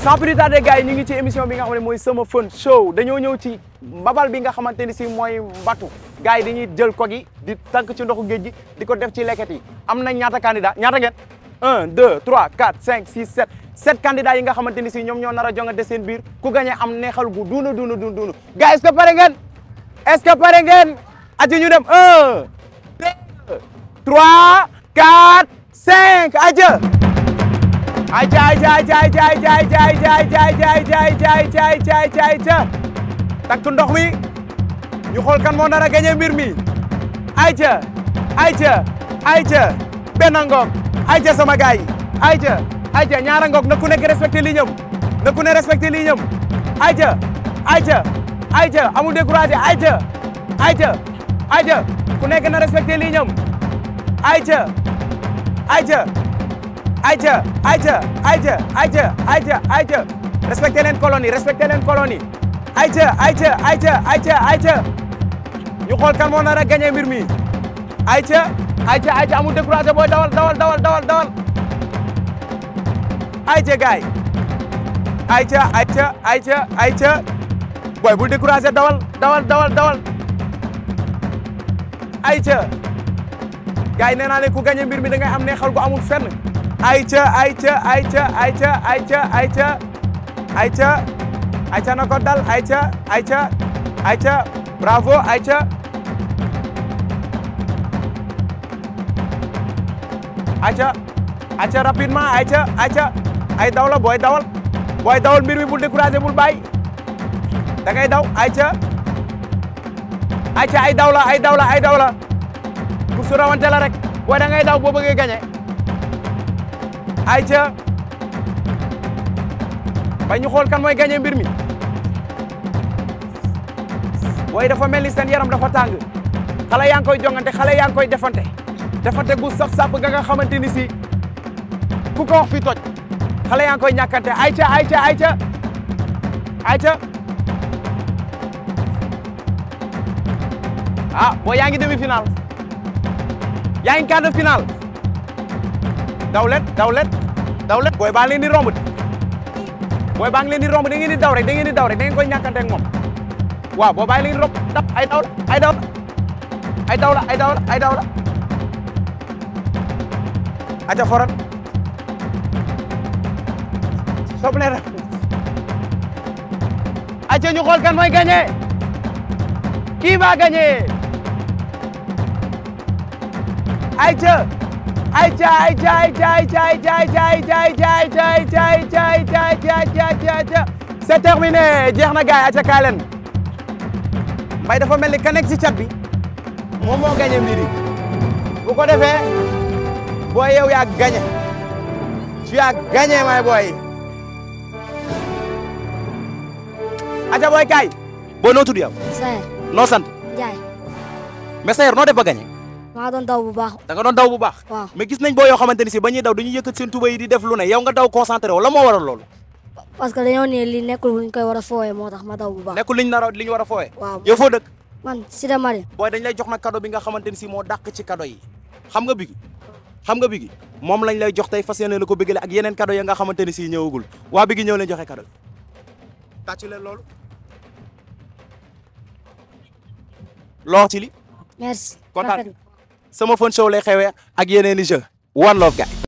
sans plus tarder gars yi ñu ngi ci émission bi nga xam ne mooy sama fun show dañoo ñëw ci mbabal bi nga xamante ni si mooy mbatu gars yi dañuy jël ko gi di tànk ci ndoxu géej gi di ko def ci leket yi am na ñaata candidat ñaata ngeen 1 2 3 4 5 6 7 7 candidats yi nga xamante ni si ñoom ñoo nar a jongante seen biir ku gagné am neexal gu duuna gars est-ce que pare ngeen aji ñu dem 1 2 3 4 5 aja takk ndox mi ñu xool kan moo nar a gagné mbir mi ayca benn ngoog ayca sama gaay ayca ñaara ngoog na ku nekk respecté li ñëm ayca amul découragé ayca ku nekk na respecté li ñëm ayca respecté leen colonie ayca ñu xool kan moo nar a gagné mbir mi ayca amul découragé booy dawal ayca gaay ayca booy bul découragé dawal ayca gaay nee naa leen ku gagné mbir mi da ngay am neexal gu amul fenn ayca na ko dal ayca bravo ayca rapidement ayca ay daw la booy dawal mbir mi bul découragé bul bàyyi da ngay daw ayca ay daw la pour su rawante la rek booy da ngay daw boo bëggee gagné ayca ba ñu xool kan mooy gagné mbir mi booy dafa mel ni seen yaram dafa tàng xale yaa ngi koy jongante xale yaa ngi koy defante gu saf-sap ga nga xamante ni si ku ko wax fi toj xale yaa ngi koy ñàkkante ayca booy yaa ngi demi-finale yaa ngi quart de finale daw leen booy baa leen di romb da ngeen di daw rek da ngeen koy ñàkkante ak moom waaw boo bàyyi leen romb dap ay daw la aca forat soble rek aca ñu xool kan mooy gagné kii va gagné ayca c'est terminé jeex na gaay aca kaa leen mbay dafa mel ni ka nekk ci cat bi moom moo gagné mbir yi bu ko defee booy yow yaa gagné tu as gagné may booy aca booy kaay booy noo tudd yow Sayer noo sant Njaay mais Sayer noo def ba gagné maa doon daw bu baax da nga doon daw bu baax waaw mais gis nañ boo yoo xamante ni si ba ñuy daw dañuy yëkkat seen tuba yi di def lu ne yow nga daw concentré wu la moo waral loolu parce que dañoo ne li nekkul luñ koy war a foowee moo tax ma daw bu baax nekkul li ñu war a fooye waaw yow foo dëkk man Cité Mari booy dañ lay jox nag cadeau bi nga xamante ni si moo dàq ci cadeau yi xam nga bigi moom lañ lay jox tey fas yéene la ko bëggale ak yeneen cadeau ya nga xamante ni si ñëwagul waa bigi ñëw leen joxe cadeau tàccu leen loolu loo ci li merci kontaan sama fun show lay xewee ak yeneen i jeu one love guy